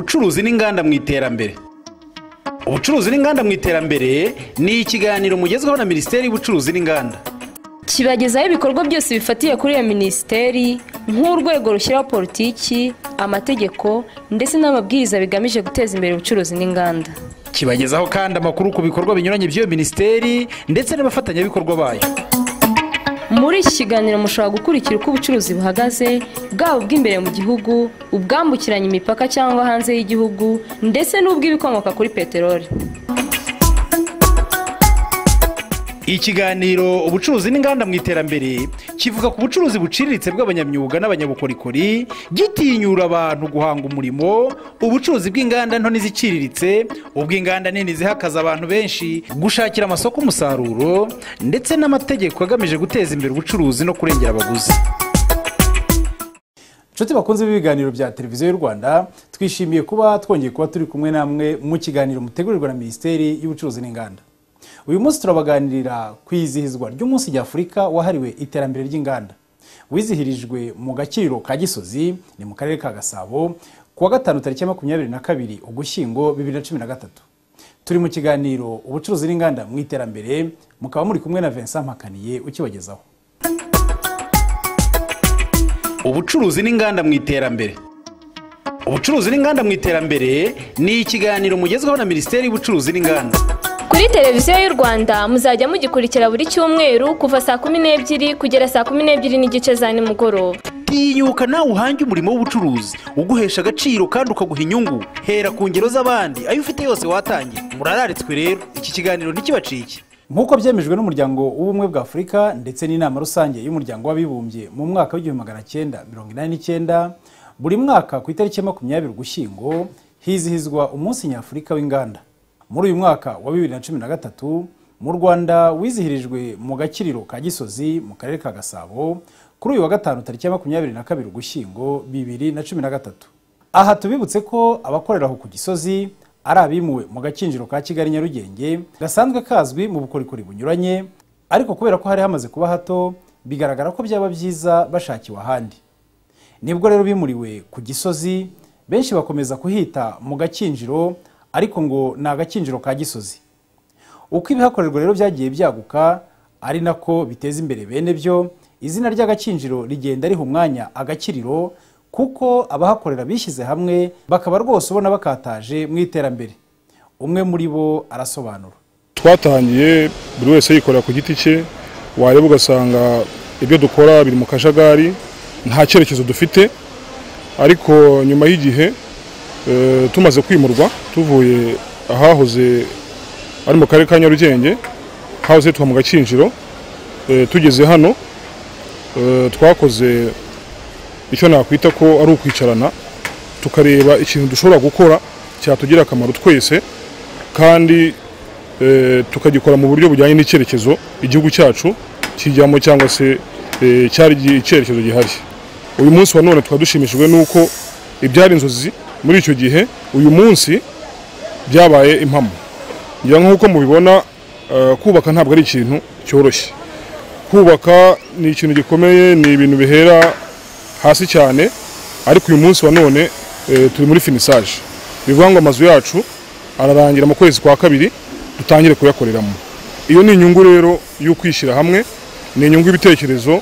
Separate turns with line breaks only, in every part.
Ubucuruzi n'inganda mu iterambere. Ubucuruzi n'inganda mu iterambere ni ikiganiro mugezweho na Minisiteri y'Ubucuruzi n'Inganda.
Kibagezaho ibikorwa byose bifatiye kuri iyo minisiteri, nk'urwego rushyiraho politiki, amategeko ndetse n'amabwiriza bigamije guteza imbere ubucuruzi n'inganda.
Kibagezaho kandi amakuru ku bikorwa binyuranye by'iyo minisiteri ndetse n'abafatanyabikorwa bayo.
Muri iki kiganiro mushobora gukurikira uko ubucuruzi buhagaze, bwaba ubw'imbere mu gihugu, ubwambukiranya imipaka cyangwa hanze y'igihugu, ndetse n'ubw'ibikomoka kuri peteroli.
Ikiganiro Ubucuruzi n'Inganda mu Iterambere kivuga ku bucuruzi buciriritse bw'abanyamyuga n'abanyabukorikori, gitinyura abantu guhanga umurimo, ubucuruzi bw'inganda nto n'iziciriritse, ubw'inganda nini zihakaza abantu benshi, gushakira amasoko umusaruro, ndetse n'amategeko agamije guteza imbere ubucuruzi no kurengera abaguzi. Inshuti bakunze b'ibiganiro bya Televiziyo y'u Rwanda, twishimiye kuba twongeye kuba turi kumwe namwe mu kiganiro mutegurirwa na Minisiteri y'Ubucuruzi n'Inganda. Uyu munsi turabaganirira ku izihizwa ry'umunsi nyafurika wahariwe iterambere ry'inganda, wizihirijwe mu Gakiriro ka Gisozi, ni mu karere ka Gasabo, ku wa gatanu tariki ya 22 Ugushyingo 2013. Turi mu kiganiro Ubucuruzi n'Inganda mu Iterambere, mukaba muri kumwe na Vincent Mpakaniye ukibagezaho. Ubucuruzi n'Inganda mu Iterambere. Ubucuruzi n'Inganda mu Iterambere ni ikiganiro mugezweho na Minisiteri y'Ubucuruzi n'Inganda.
Kuri Televiziyo y'u Rwanda muzajya mugikurikira buri cyumweru kuva saa 12 kugera saa 12:30 za nimugoroba.
Tinyuka nawe uhange umurimo w'ubucuruzi uguhesha agaciro kandi ukaguha inyungu. Hera ku ngero z'abandi, ayo ufite yose watangiye. Murararitswe rero, iki kiganiro ntikibacike. Nk'uko byemejwe n'Umuryango w'Ubumwe bwa Afurika ndetse n'Inama Rusange y'Umuryango w'Abibumbye mu mwaka w'1989, buri mwaka ku itariki ya 20 Ugushyingo hizihizwa umunsi nyafurika w'inganda. Muri uyu mwaka wa 2013 mu Rwanda wizihirijwe mu Gakiriro ka Gisozi mu karere ka Gasabo kuri uyu wa gatanu tariki ya 22 Ugushyingo 2013. Aha tubibutse ko abakorera aho ku Gisozi ari abimuwe mu Gakinjiro ka Kigali Nyarugenge, gasanzwe kazwi mu bukorikori bunyuranye, ariko kubera ko hari hamaze kuba hato bigaragara ko byaba byiza bashakiwe ahandi. Nibwo rero bimuriwe ku Gisozi, benshi bakomeza kuhita mu Gakinjiro, ariko ngo ni Agakinjiro ka Gisozi. Uko ibihakorerwa rero byagiye byaguka, ari nako biteza imbere bene byo, izina ry'Agakinjiro rigenda riha umwanya Agakiriro, kuko abahakorera bishyize hamwe bakaba rwose ubona bakataje mu iterambere. Umwe muri bo arasobanura.
Twatangiye buri wese yikorera ku giti cye, wareba ugasanga ibyo dukora biri mu kajagari, nta cyerekezo dufite. Ariko nyuma y'igihe tumaze kwimurwa tuvuye ahahoze ari mu karere ka Nyarugenge, hahoze hitwa mu Gakinjiro, tugeze hano twakoze icyo nakwita ko ari ukwicarana, tukareba ikintu dushobora gukora cyatugira akamaro twese, kandi tukagikora mu buryo bujyanye n'icyerekezo igihugu cyacu kijyamo, cyangwa se cyari icyerekezo gihari. Uyu munsi wa none tukaba dushimishijwe n'uko ibyari inzozi muri icyo gihe uyu munsi byabaye impamo. Ngira nk'uko mubibona, kubaka ntabwo ari ikintu cyoroshye. Kubaka ni ikintu gikomeye, ni ibintu bihera hasi cyane, ariko uyu munsi wa none turi muri finissage. Bivuga ngo amazu yacu ararangira mu kwezi kwa kabiri, dutangire kuyakoreramo. Iyo ni inyungu rero yo kwishyira hamwe, ni inyungu y'ibitekerezo,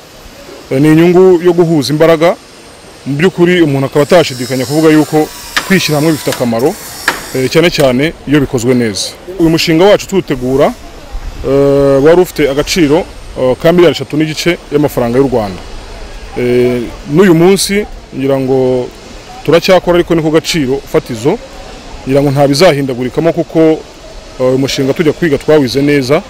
ni inyungu yo guhuza imbaraga. Mu by'ukuri umuntu akaba atashidikanya kuvuga yuko kwishyira hamwe bifite akamaro, cyane cyane iyo bikozwe neza. Uyu mushinga wacu tuwutegura wari ufite agaciro ka miliyari 3.5 y'amafaranga y'u Rwanda. N'uyu munsi ngira ngo turacyakora, ariko niko gaciro fatizo, ngira ngo nta bizahindagurikamo, kuko uyu mushinga tujya kwiga twawize neza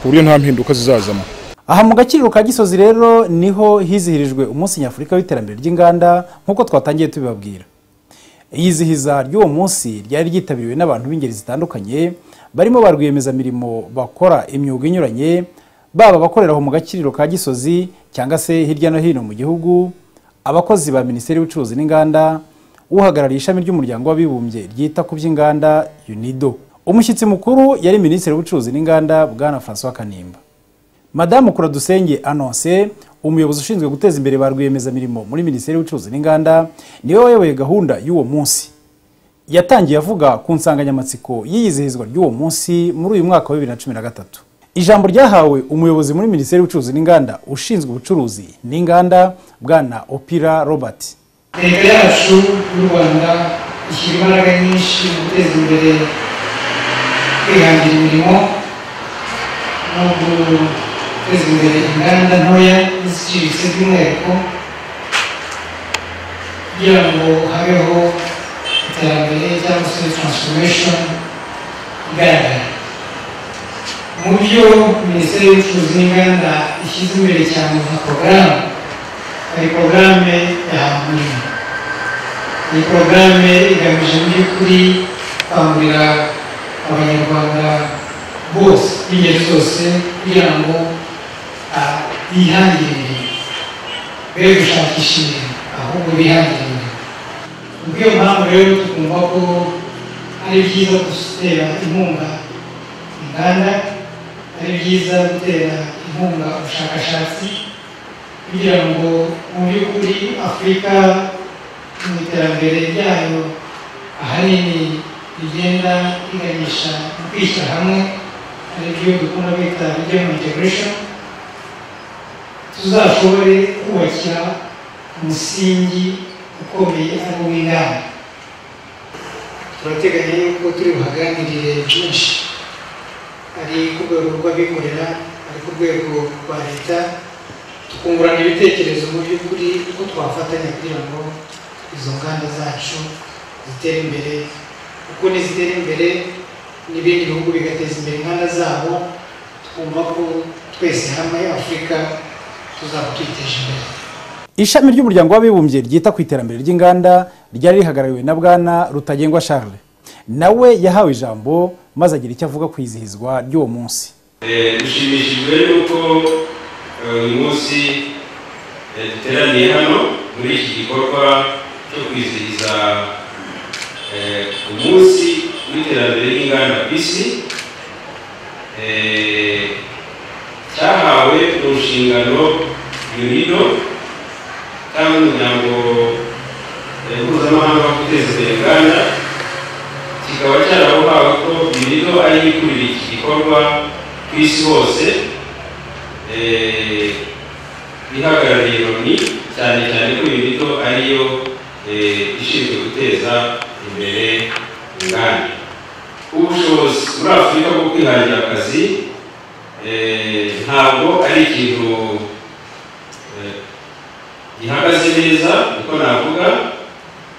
ku buryo nta mpinduka zizazamo.
Aha mu Gakiriro ka Gisozi rero niho hizihirijwe umunsi nyafurika w'iterambere ry'inganda nk'uko twatangiye tubibabwira. Iyizihiza ry'uwo munsi ryari ryitabiriwe n'abantu b'ingeri zitandukanye, barimo ba rwiyemezamirimo bakora imyuga inyuranye, baba abakorera aho mu Gakiriro ka Gisozi cyangwa se hirya no hino mu gihugu, abakozi ba Minisiteri y'Ubucuruzi n'Inganda, uhagarariye ishami ry'Umuryango w'Abibumbye ryita ku by'inganda UNIDO. Umushyitsi mukuru yari Minisitiri w'Ubucuruzi n'Inganda Bwana François Kanimba. Madamu Kuradusenge Annoncé, umuyobozi ushinzwe guteza imbere ba rwiyemezamirimo muri Minisiteri y'Ubucuruzi n'Inganda, niwe wayoboye gahunda y'uwo munsi. Yatangiye avuga ku nsanganyamatsiko y'iyizihizwa ry'uwo munsi muri uyu mwaka wa 2013. Ijambo ryahawe umuyobozi muri Minisiteri y'Ubucuruzi n'Inganda ushinzwe ubucuruzi n'inganda, Bwana Opira Robert.
Leta yacu y'u Rwanda ishyira imbaraga nyinshi mu guteza imbere kwihangira imirimo no guteza imbere inganda ntoya n'iziciriritse by'umwihariko, kugira ngo habeho iterambere cyangwa se transformation igaragara. Mu byo Minisiteri y'Ubucuruzi n'Inganda ishyize imbere cyane nka porogaramu, hari porogaramu ya Hanga Umurimo. Iyi porogaramu igamije mu by'ukuri gukangurira Abanyarwanda bose b'ingeri zose kugira ngo bihangire imirimo, be gushakisha imirimo ahubwo bihangire imirimo. Kubw'iyo mpamvu rero tukumva ko ari byiza gutera inkunga inganda, ari byiza gutera inkunga ubushakashatsi, kugira ngo mu by'ukuri Afurika mu iterambere ryayo ahanini rigenda riganisha mu kwishyira hamwe, ari byo dukunda kwita regional integration, tuzashobore kubakira umusingi ukomeye ari uw'inganda. Turateganya yuko turi buhaganirire byinshi, ari ku rwego rw'abikorera, ari ku rwego rwa leta, tukungurana ibitekerezo mu by'ukuri uko twafatanya kugira ngo izo nganda zacu zitere imbere, kuko nizitera imbere n'ibindi bihugu bigateza imbere inganda zabo, twumva ko twese hamwe Afurika tuzaba twiteje imbere.
Ishami ry'umuryango w'abibumbye ryita ku iterambere ry'inganda ryari rihagarariwe na Bwana Rutagengwa Charles, nawe yahawe ijambo maze agira icyo avuga ku izihizwa ry'uwo munsi.
Dushimishijwe n'uko uyu munsi duteraniye hano muri iki gikorwa cyo kwizihiza umunsi w'iterambere ry'inganda ku isi, cyahawe mu nshingano UNIDO cyangwa umuryango mpuzamahanga wo guteza imbere inganda, kikaba cyarabuhawe ko UNIDO ari ikurira iki gikorwa ku isi hose, ihagarariye Loni, cyane cyane ko UNIDO ariyo ishinzwe guteza imbere inganda. Ubushobozi muri Afurika bwo kwihangira akazi ntabwo ari ikintu gihagaze neza uko navuga,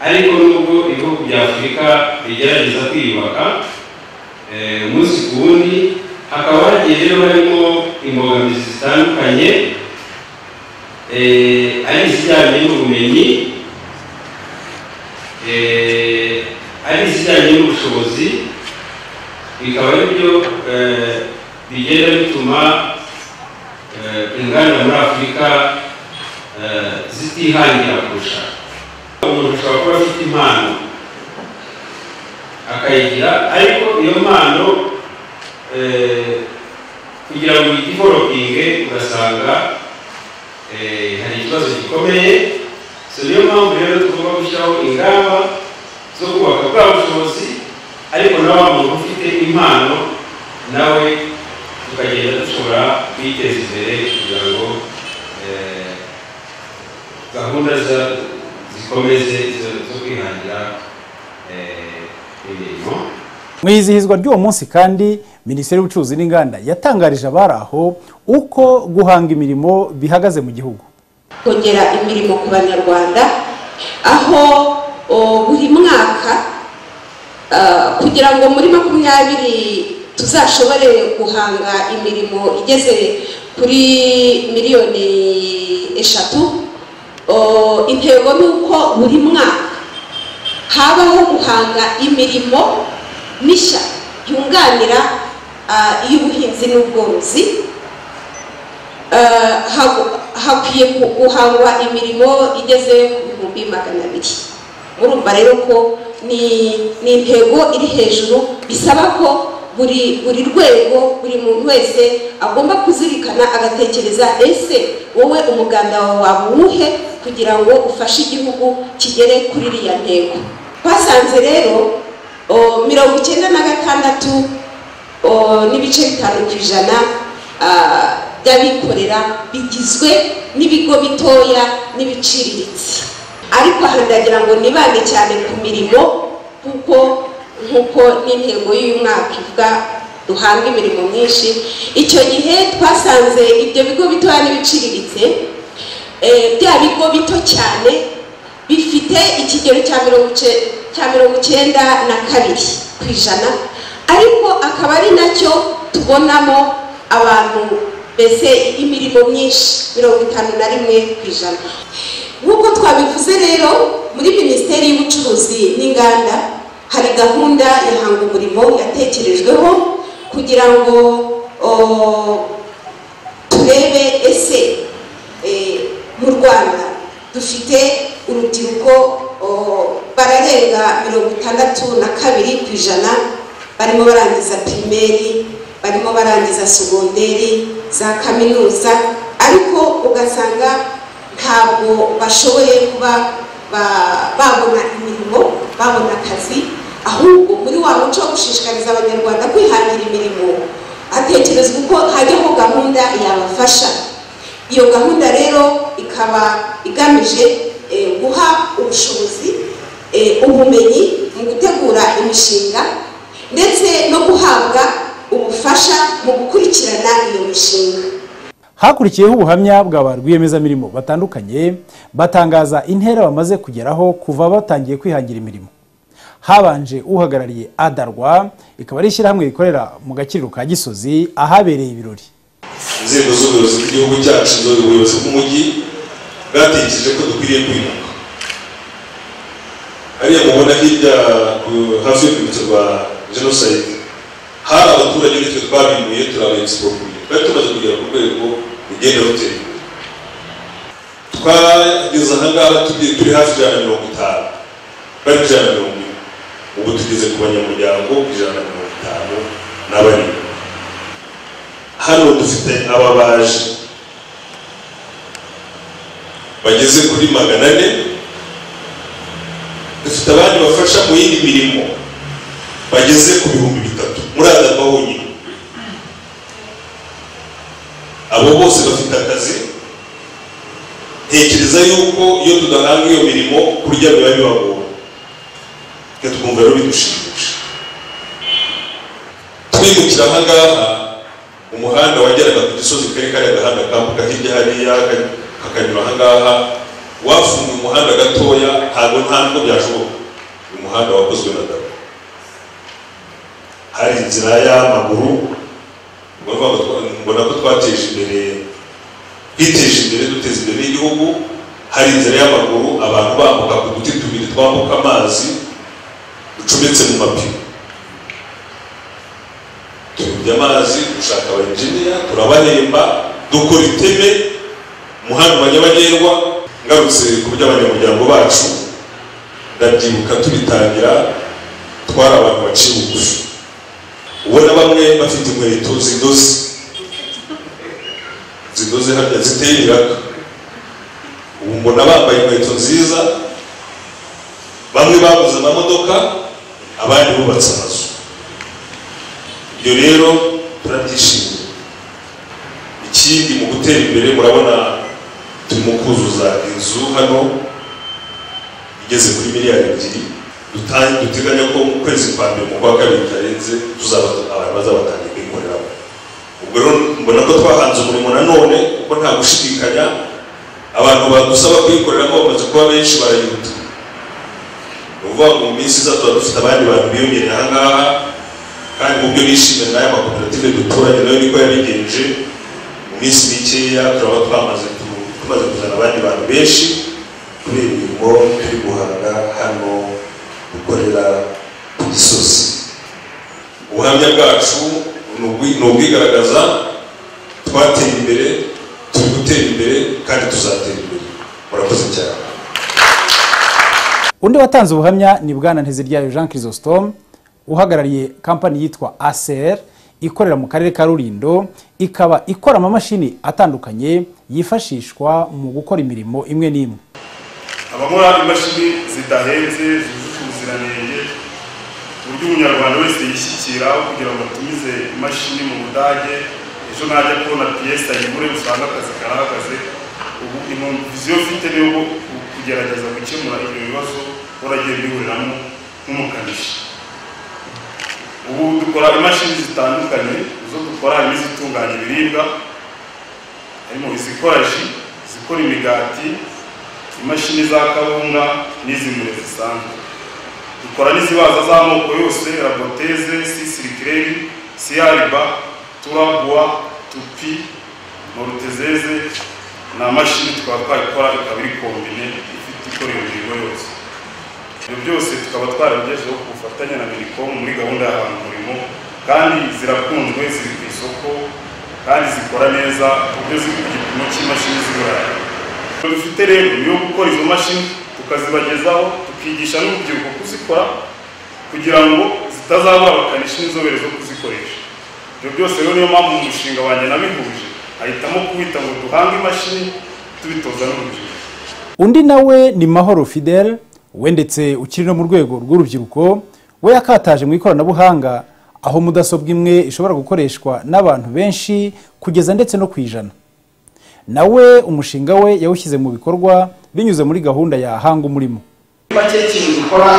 ariko nubwo ibihugu bya Afurika bigerageza kwiyubaka umunsi ku wundi, hakaba hagiye rero harimo imbogamizi zitandukanye, ari izijyanye n'ubumenyi, ari izijyanye n'ubushobozi, bikaba ari byo bigenda bituma inganda muri Afurika zitihangira kurusha. Umuntu ashobora kuba afite impano akayigira, ariko iyo mpano kugira ngo uyidevelopinge ugasanga hari ikibazo gikomeye. So niyo mpamvu rero tugomba gushyiraho ingamba zo kubaka bwa bushobozi, ariko na wa muntu ufite impano nawe tukagenda dushobora kwiteza imbere kugira ngo gahunda zikomeze zo kwihangira imirimo.
Mu izihizwa ry'uwo munsi kandi, Minisiteri y'Ubucuruzi n'Inganda yatangarije abari aho uko guhanga imirimo bihagaze mu gihugu.
Kongera imirimo ku Banyarwanda, aho buri mwaka kugira ngo muri 20 tuzashobore guhanga imirimo igeze kuri miliyoni 3. Intego ni uko buri mwaka habaho guhanga imirimo mishya yunganira iy'ubuhinzi n'ubworozi. Hakwiye guhangwa imirimo igeze ku 200,000. Murumva rero ko ni intego iri hejuru, bisaba ko buri rwego, buri muntu wese agomba kuzirikana agatekereza, ese wowe umuganda wawe waba uwuhe kugira ngo ufashe igihugu kigere kuri iriya ntego. Twasanze rero 96.5% by'abikorera bigizwe n'ibigo bitoya n'ibiciriritse. Ariko aha ndagira ngo nibande cyane ku mirimo, kuko nk'uko n'intego y'uyu mwaka ivuga duhanga imirimo myinshi. Icyo gihe twasanze ibyo bigo bitoya n'ibiciriritse, bya bigo bito cyane bifite ikigero cya 92%, ariko akaba ari nacyo tubonamo abantu mbese imirimo myinshi 51%. Nk'uko twabivuze rero, muri Minisiteri y'Ubucuruzi n'Inganda hari gahunda ya Hanga Umurimo yatekerejweho kugira ngo turebe ese mu Rwanda dufite urubyiruko bararenga 62% barimo barangiza primaire, barimo barangiza segonderi, za kaminuza, ariko ugasanga ntabwo bashoboye kuba babona imirimo, babona akazi. Ahubwo muri wa muco wo gushishikariza Abanyarwanda kwihangira imirimo, hatekerezwa uko hajyaho gahunda yabafasha. Iyo gahunda rero ikaba igamije guha ubushobozi, ubumenyi mu gutegura imishinga, ndetse no guhabwa ubufasha mu gukurikirana iyo mishinga.
Hakurikiyeho ubuhamya bwa ba rwiyemezamirimo batandukanye batangaza intera bamaze kugeraho kuva batangiye kwihangira imirimo. Habanje uhagarariye Adarwa, ikaba ari ishyirahamwe rikorera mu Gakiriro ka Gisozi ahabereye ibirori.
Inzego z'ubuyobozi bw'igihugu cyacu, ubuyobozi bw'umujyi bwatekereje ko dukwiriye kwimuka. Hariya mubona hirya hafi y'urwibutso rwa jenoside hari abaturage nitwe twabimuye, turabaexpropriye. Twari tumaze kugera ku rwego rugenda rutera imbere. Twageze aha ngaha turi hafi 150, bari 140, ubu tugeze ku banyamuryango 157. Hano dufite ababaji bageze kuri 400, dufite abandi bafasha mu yindi mirimo bageze ku 3000 muri Adarwa honyine. Abo bose bafite akazi. Ntekereza yuko iyo tudahanga iyo mirimo kurya biba bibagora, twumva rero bidushimisha. Twimukira aha ngaha, umuhanda wageraga ku Gisozi kari kariya gahanda kambuka hirya hariya kakanyura aha ngaha, wafunguye umuhanda gatoya, ntabwo ntabwo byashoboka. Uyu muhanda wakozwe na Darwa, hari inzira y'amaguru. Mbona ko twateje imbere, twiteje imbere, duteza imbere n'igihugu. Hari inzira y'amaguru abantu bambuka ku duti tubiri twambuka amazi ducometse mu mapine. Turubya amazi, dushaka aba engineer, turabahemba, dukora iteme, umuhanda wa nyabagendwa. Ngarutse ku by'abanyamuryango bacu, ndabyibuka tubitangira twari abantu baciye bugufi, ubona bamwe bafite inkweto zidoze harya ziteye ibiraka. Ubu mbona bambaye inkweto nziza, bamwe baguze amamodoka, abandi bubatse amazu. Ibyo rero turabyishimiye. Ikindi mu gutera imbere, murabona turimo kuzuza inzu hano igeze kuri 2 miliyari. Duteganya ko mu kwezi kwa mbere, mu kwa kabiri bitarenze, tuzaba abantu bazabatangiye kuyikoreramo. Ubwo rero mbona ko twahanze umurimo nanone, kuko nta gushidikanya abantu badusaba kuyikoreramo bamaze kuba benshi, barayihuta. Ni ukuvuga ngo mu minsi iza tuba dufite abandi bantu biyongereye aha ngaha, kandi mu byo nishimira n'aya makoperative duturanye nayo niko yabigenje. Mu minsi mikeya turaba tumaze kuzana abandi bantu benshi kubera imirimo turi guhanga hano gukorera ku Gisozi. Ubuhamya bwacu ni ubwigaragaza, twateye imbere, turi gutera imbere kandi tuzatera imbere. Murakoze cyane.
Undi watanze ubuhamya ni Bwana Nteziryayo Jean Chrysostome, uhagarariye kampani yitwa ACR ikorera mu karere ka Rulindo, ikaba ikora amamashini atandukanye yifashishwa mu gukora imirimo imwe n'imwe.
Abakora imashini zidahenze zujuje ubuziranenge, ku buryo umunyarwanda wese yishyikira kugira ngo atumize imashini mu Budage, ejo najya kubona piyesi ayigure usanga akazi karahagaze. Ubu viziyo mfite ni yo kugerageza gukemura ibyo bibazo waragiye bihuriramo nk'umukanishi. Ubu dukora imashini zitandukanye, izo dukora harimo izitunganya ibiribwa, harimo izikora ji, izikora imigati, imashini za kawunga n'izimure zisanzwe. Dukora n'izibaza z'amoko yose, raboteze, sisirikireri, siyariba, turabwa, tupi, morutezeze. Na mashini tukaba twayikora ikaba iri kombine ifite ikora iyo mirimo yose. Ibyo byose tukaba twarabigejeho ku bufatanye na Minicom muri gahunda ya Hanga Umurimo, kandi zirakunzwe, ziri ku isoko kandi zikora neza ku buryo ziri ku gipimo cy'imashini z'Iburayi. Dufite rero niyo gukora izo mashini tukazibagezaho, tukigisha n'urubyiruko kuzikora kugira ngo zitazabura abakanishi n'inzobere zo kuzikoresha. Ibyo byose rero niyo mpamvu umushinga wanjye nabihuje, ahitamo kuwita ngo duhange imashini tubitoza n'urubyiruko.
Undi nawe ni Mahoro Fidel, we ndetse ukiri no mu rwego rw'urubyiruko, we yakataje mu ikoranabuhanga aho mudasobwa imwe ishobora gukoreshwa n'abantu benshi kugeza ndetse no ku 100. Nawe umushinga we yawushyize mu bikorwa binyuze muri gahunda ya Hanga Umurimo.
Make ikintu dukora,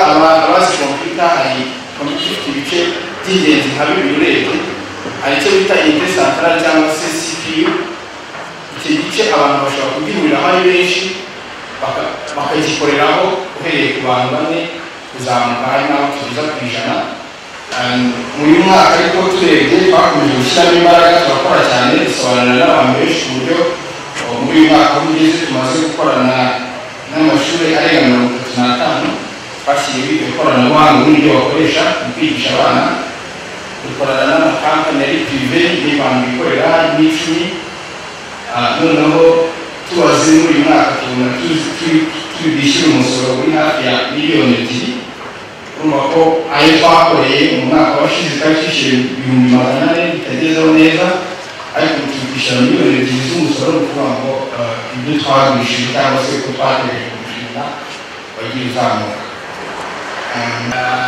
abazi kompiyuta, hari kompiyuta ifite ibice by'ingenzi nka bibiri urebye, hari icyo bita unité centrale cyangwa se CPU. Icyo gice abantu bashobora kugihuriraho ari benshi bakagikoreraho uhereye ku bantu 4 kuzamuka, hari n'aho tugeza ku 100. Muri uyu mwaka ariko turebye twakomeje gushyiramo imbaraga, turakora cyane, dusobanurira n'abantu benshi ku buryo muri uyu mwaka aho ugeze tumaze gukorana n'amashuri arenga 35 twashyiriyeho iryo koranabuhanga n'uburyo bakoresha mu kwigisha abana. Dukorana n'amakampani ari pirive n'abantu bikorera n'icumi. Noneho tubaze muri uyu mwaka tubona turi bwishyura umusoro uri hafi ya miliyoni 2. Urumva ko ayo twakoreye mu mwaka washize twari twishyuye 400,000 bitagezeho neza, ariko turi kwishyura miliyoni 2 z'umusoro. Ni ukuvuga ngo ibyo twagurishije cyangwa se uko twategereje umushinga wagiye uzamuka.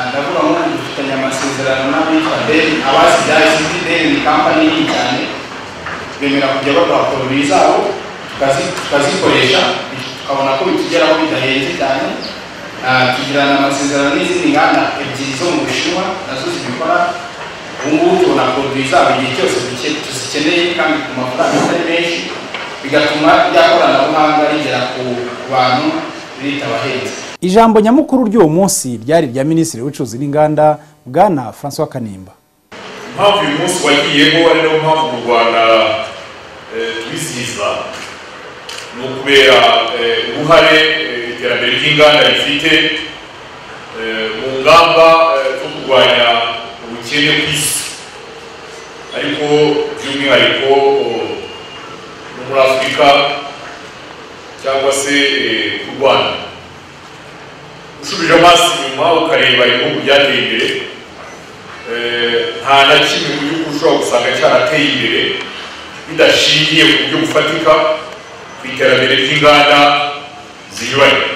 Ndavuga ngo dufitanye amasezerano n'abitwa Dell, abazi bya ICT. Dell ni kampani nini cyane, bemera kujya baduha poroduwi zabo tukazikoresha, tukabona ko bitugeraho bidahenze cyane. Tugirana amasezerano n'izindi nganda 2 zo mu Bushinwa nazo zibikora. Ubu ngubu tubona poroduwi zabo igihe cyose tuzikeneye kandi ku mafaranga atari menshi, bigatuma rya koranabuhanga rigera ku bantu ritabahenze.
Ijambo nyamukuru ry'uwo munsi ryari rya Minisitiri w'Ubucuruzi n'Inganda Bwana François Kanimba.
Impamvu uyu munsi wagiyeho ari nayo mpamvu mu Rwanda twizihiza, ni ukubera uruhare iterambere ry'inganda rifite mu ngamba zo kurwanya ubukene ku isi, ariko by'umwihariko no muri Afurika cyangwa se ku Rwanda. Usubije amaso inyuma ukareba ibihugu byateye imbere, nta na kimwe mu gihugu ushobora gusanga cyarateye imbere bidashingiye ku buryo bufatika ku iterambere ry'inganda zinyuranye.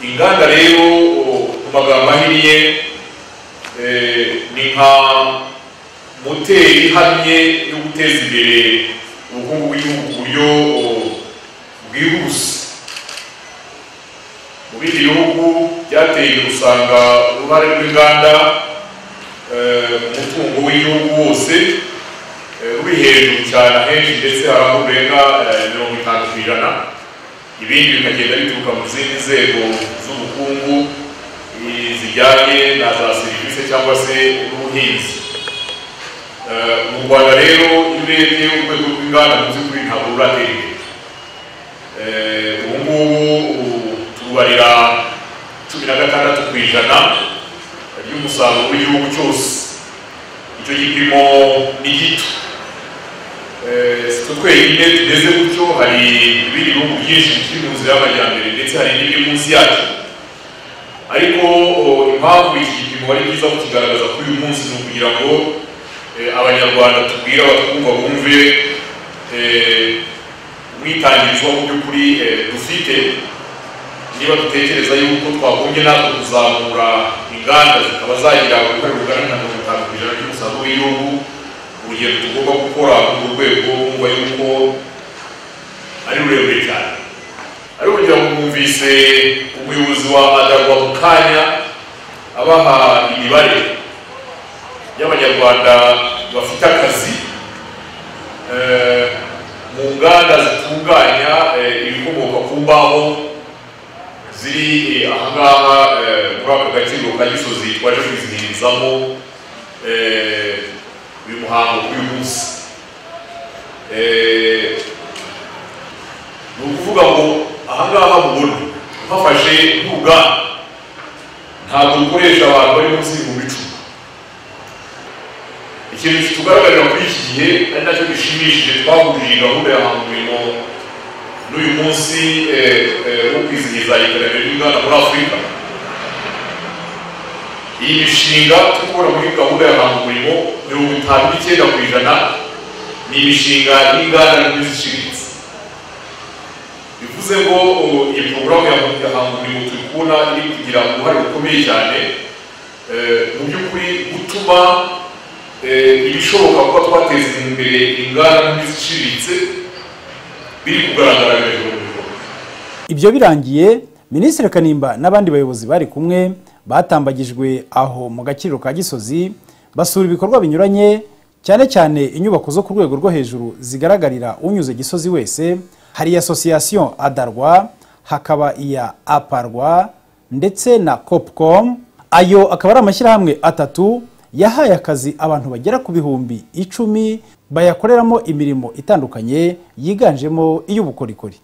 Inganda rero mu magambo ahinnye ni nka moteri ihamye yo guteza imbere ubukungu bw'igihugu ku buryo bwihuse. Mu bindi bihugu byateye imbere usanga uruhare rw'inganda mu mutungo w'igihugu wose ruri hejuru cyane, ahenshi ndetse hari aho rurenga 50%, ibindi bikagenda bituruka mu zindi nzego z'ubukungu zijyanye na za serivisi cyangwa se n'ubuhinzi. Mu Rwanda rero iyo urebye urwego rw'inganda mu by'ukuri ntabwo ruratera imbere. Ubu ngubu tubarira 16% ry'umusaruro w'igihugu cyose. Icyo gipimo ni gito. Si twenyine tumeze gutyo, hari ibindi bihugu byinshi bikiri mu nzira y'amajyambere ndetse hari n'ibiri munsi yacyo. Ariko impamvu iki gipimo ari byiza kukigaragaza kuri uyu munsi ni ukugira ngo abanyarwanda tubwire abatwumva bumve umwitangirizwa mu by'ukuri dufite Niba dutekereza yuko twagombye natwe kuzamura inganda zikaba zagira uruhare rungana na 50% by'umusaruro w'igihugu, urugendo tugomba gukora mu rwego wumva yuko ari rurerure cyane. Ariko kugira ngo mwumvise umuyobozi wa Adarwa mu kanya abaha imibare y'Abanyarwanda bafite akazi mu nganda zitunganya ibikomoka ku mbaho ziri ahangaha muri aka gaciro ka Gisozi twaje kwizihirizamo uyu muhango kuri uyu munsi. Ni ukuvuga ngo ahangaha mubona hafashe nk'uruganda ntabwo rukoresha abantu bari munsi y'ibihumbi 10. Ikintu kitugaragarira kuri iki gihe ari nacyo gishimishije, twahurije gahunda ya Hanga Umurimo n'uyu munsi wo kwizihiza iterambere ry'inganda muri Afurika. Iyi mishinga turi kubona muri gahunda ya Hanga Umurimo 59% ni imishinga y'inganda n'iziciriritse. Bivuze ngo iyi porogaramu ya Hanga Umurimo turi kubona iri kugira uruhare rukomeye cyane mu by'ukuri gutuma ibishoboka kuba twateza imbere inganda n'iziciriritse biri kugaragara hejuru mu bikorwa.
Ibyo birangiye, Minisitiri Kanimba n'abandi bayobozi bari kumwe batambagijwe aho mu gakiriro ka Gisozi, basura ibikorwa binyuranye, cyane cyane inyubako zo ku rwego rwo hejuru zigaragarira unyuze Gisozi wese. Hari Association Adarwa, hakaba iya Aparwa ndetse na Copcom. Ayo akaba ari amashyirahamwe 3 yahaye akazi abantu bagera ku 10,000 bayakoreramo imirimo itandukanye yiganjemo iy'ubukorikori.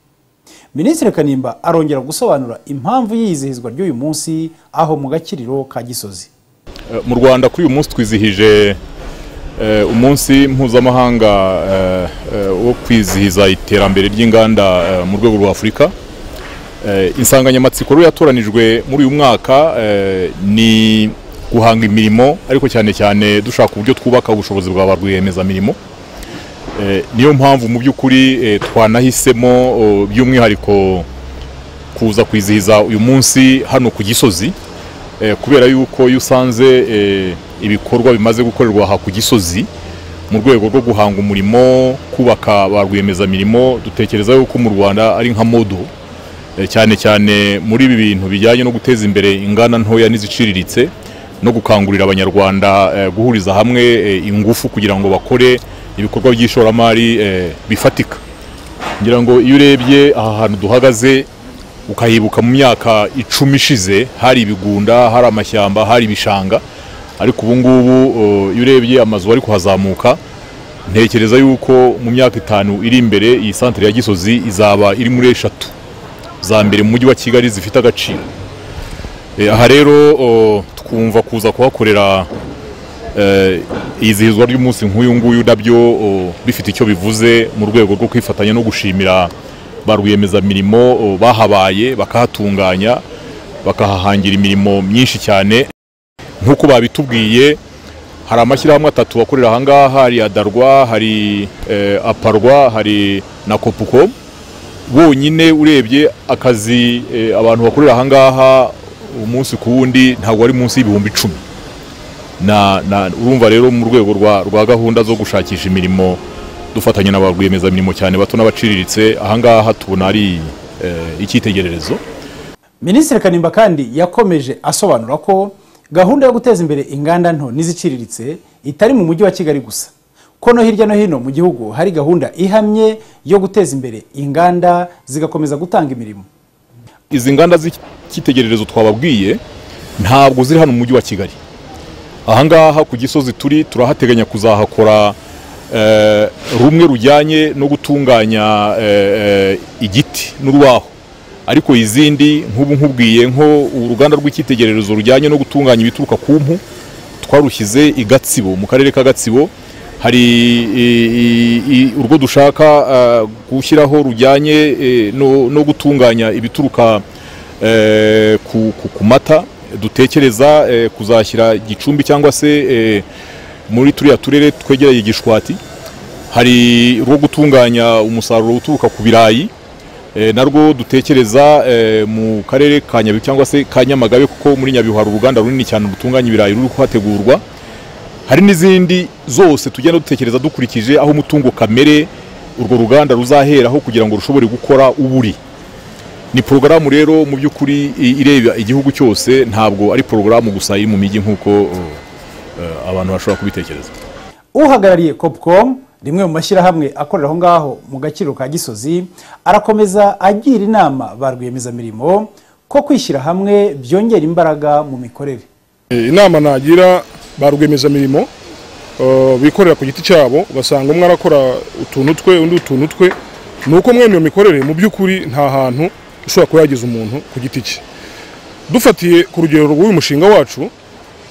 Minisitiri Kanimba arongera gusobanura impamvu y'iyizihizwa ry'uyu munsi aho mu gakiriro ka Gisozi.
Mu Rwanda kuri uyu munsi twizihije umunsi mpuzamahanga wo kwizihiza iterambere ry'inganda mu rwego rwa Afurika. Insanganyamatsiko rero yatoranijwe muri uyu mwaka ni guhanga imirimo, ariko cyane cyane dushaka uburyo twubaka ubushobozi bwa ba rwiyemezamirimo. Niyo mpamvu mu by'ukuri twanahisemo by'umwihariko kuza kwizihiza uyu munsi hano ku Gisozi, kubera yuko iyo usanze ibikorwa bimaze gukorerwa aha ku Gisozi mu rwego rwo guhanga umurimo, kubaka ba rwiyemezamirimo, dutekereza yuko mu Rwanda ari nka modo, cyane cyane muri ibi bintu bijyanye no guteza imbere inganda ntoya n'iziciriritse no gukangurira Abanyarwanda guhuriza hamwe ingufu kugira ngo bakore ibikorwa by'ishoramari bifatika. Ngira ngo iyo urebye aha hantu duhagaze ukahibuka mu myaka 10 ishize, hari ibigunda, hari amashyamba, hari ibishanga, ariko ubu ngubu iyo urebye amazu ari kuhazamuka, ntekereza yuko mu myaka 5 iri imbere iyi santere ya Gisozi izaba iri muri 3 za mbere mu mujyi wa Kigali zifite agaciro. Aha rero twumva kuza kuhakorera izihizwa ry'umunsi nk'uyu nguyu nabyo bifite icyo bivuze mu rwego rwo kwifatanya no gushimira ba rwiyemezamirimo bahabaye, bakahatunganya, bakahahangira imirimo myinshi cyane. Nk'uko babitubwiye, hari amashyirahamwe 3 akorera aha ngaha, hari Adarwa, hari Aparwa, hari na Copcom. Bonyine urebye akazi abantu bakorera aha ngaha umunsi ku wundi ntabwo ari munsi y'ibihumbi 10. Na urumva rero mu rwego rwa gahunda zo gushakisha imirimo dufatanya na ba rwiyemezamirimo cyane bato n'abaciriritse, aha ngaha tubona ari icyitegererezo.
Minisitiri Kanimba kandi yakomeje asobanura ko gahunda yo guteza imbere inganda nto n'iziciriritse itari mu mujyi wa Kigali gusa, ko no hirya no hino mu gihugu hari gahunda ihamye yo guteza imbere inganda zigakomeza gutanga imirimo.
Izi nganda z'icyitegererezo twababwiye ntabwo ziri hano mu mujyi wa Kigali. Aha ngaha ku Gisozi turi turahateganya kuzahakora rumwe rujyanye no gutunganya igiti n'urubaho, ariko izindi nk'ubu nkubwiye nko uruganda rw'icyitegererezo rujyanye no gutunganya ibituruka ku mpu twarushyize i Gatsibo mu karere ka Gatsibo. Hari urwo dushaka gushyiraho rujyanye no gutunganya ibituruka ku mata, dutekereza kuzashyira Gicumbi cyangwa se muri turiya turere twegereye Gishwati. Hari urwo gutunganya umusaruro uturuka ku birayi Narwo dutekereza mu karere ka Nyabihu cyangwa se ka Nyamagabe, kuko muri Nyabihu hari uruganda runini cyane rutunganya ibirayi ruri kuhategurwa. Hari n'izindi zose tugenda dutekereza dukurikije aho umutungo kamere urwo ruganda ruzaheraho kugira ngo rushobore gukora uburi. Ni porogaramu rero mu by'ukuri ireba igihugu cyose, ntabwo ari porogaramu gusa iri mu mijyi nk'uko abantu bashobora kubitekereza.
Uhagarariye Copcom, rimwe mu mashyirahamwe akorera aho ngaho mu Gakiriro ka Gisozi, arakomeza agira inama ba rwiyemezamirimo ko kwishyira hamwe byongera imbaraga mu mikorere.
Inama nagira ba rwiyemezamirimo bikorera ku giti cyabo, ugasanga umwe arakora utuntu twe undi utuntu twe, ni uko mwene iyo mikorere mu by'ukuri nta hantu ushobora kuba yagize umuntu ku giti cye. Dufatiye ku rugero rw'uyu mushinga wacu,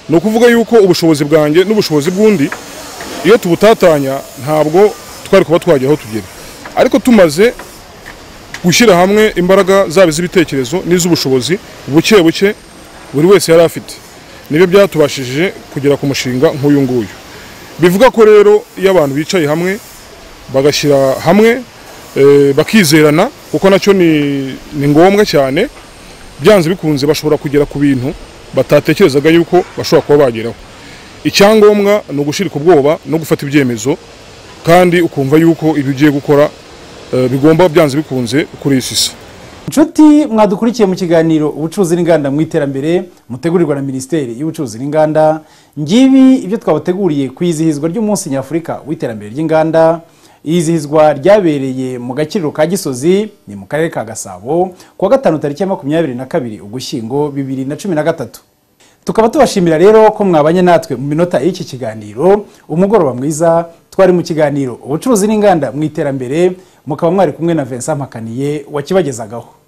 ni ukuvuga yuko ubushobozi bwanjye n'ubushobozi bw'undi iyo tubutatanya ntabwo twari kuba twagera aho tugera. Ariko tumaze gushyira hamwe imbaraga zaba iz'ibitekerezo n'iz'ubushobozi buke buke buri wese yari afite, nibyo byatubashije kugera ku mushinga nk'uyu nguyu. Bivuga ko rero iyo abantu bicaye hamwe bagashyira hamwe bakizerana, kuko nacyo ni ngombwa cyane, byanze bikunze bashobora kugera ku bintu batatekerezaga yuko bashobora kuba bageraho. Icyangombwa ni ugushirika ubwoba no gufata ibyemezo, kandi ukumva yuko ibyo ugiye gukora bigomba byanze bikunze kurisisa.
Inshuti mwadukurikiye mu kiganiro ubucuruzi n'inganda mu iterambere mutegurirwa na Minisiteri y'Ubucuruzi n'Inganda, ngibi ibyo twabateguriye ku izihizwa ry'umunsi nyafurika w'iterambere ry'inganda. Izihizwa ryabereye mu Gakiriro ka Gisozi ni mu karere ka Gasabo kuwa gatanu tariki ya 22 Ugushyingo 2013. Tukaba tubashimira rero ko mwabanye natwe mu minota y'iki kiganiro. Umugoroba mwiza. Twari mu kiganiro ubucuruzi n'inganda mu iterambere, mukaba mwari kumwe na Vincent Mpakaniye wakibagezagaho.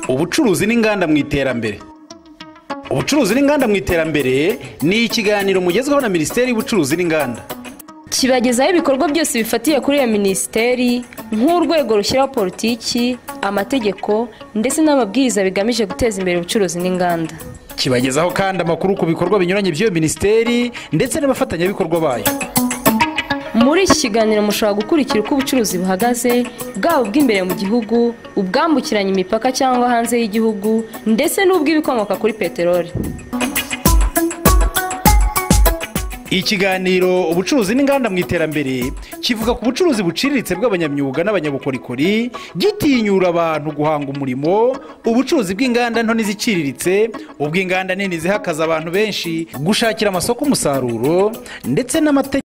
Ubucuruzi n'inganda mu iterambere. Ubucuruzi n'inganda mu iterambere ni ikiganiro mugezweho na Minisiteri y'Ubucuruzi n'Inganda.
Kibagezaho ibikorwa byose bifatiye kuri iyo minisiteri, nk'urwego rushyiraho politiki, amategeko ndetse n'amabwiriza bigamije guteza imbere ubucuruzi n'inganda.
Kibagezaho kandi amakuru ku bikorwa binyuranye by'iyo minisiteri ndetse n'abafatanyabikorwa bayo.
Muri iki kiganiro mushobora gukurikira uko ubucuruzi buhagaze, bwaba ubw'imbere mu gihugu, ubwambukiranya imipaka cyangwa hanze y'igihugu, ndetse n'ubw'ibikomoka kuri peteroli.
Ikiganiro ubucuruzi n'inganda mu iterambere kivuga ku bucuruzi buciriritse bw'abanyamyuga n'abanyabukorikori, gitinyura abantu guhanga umurimo, ubucuruzi bw'inganda nto n'iziciriritse, ubw'inganda nini zihakaza abantu benshi, gushakira amasoko umusaruro ndetse n'amategeko.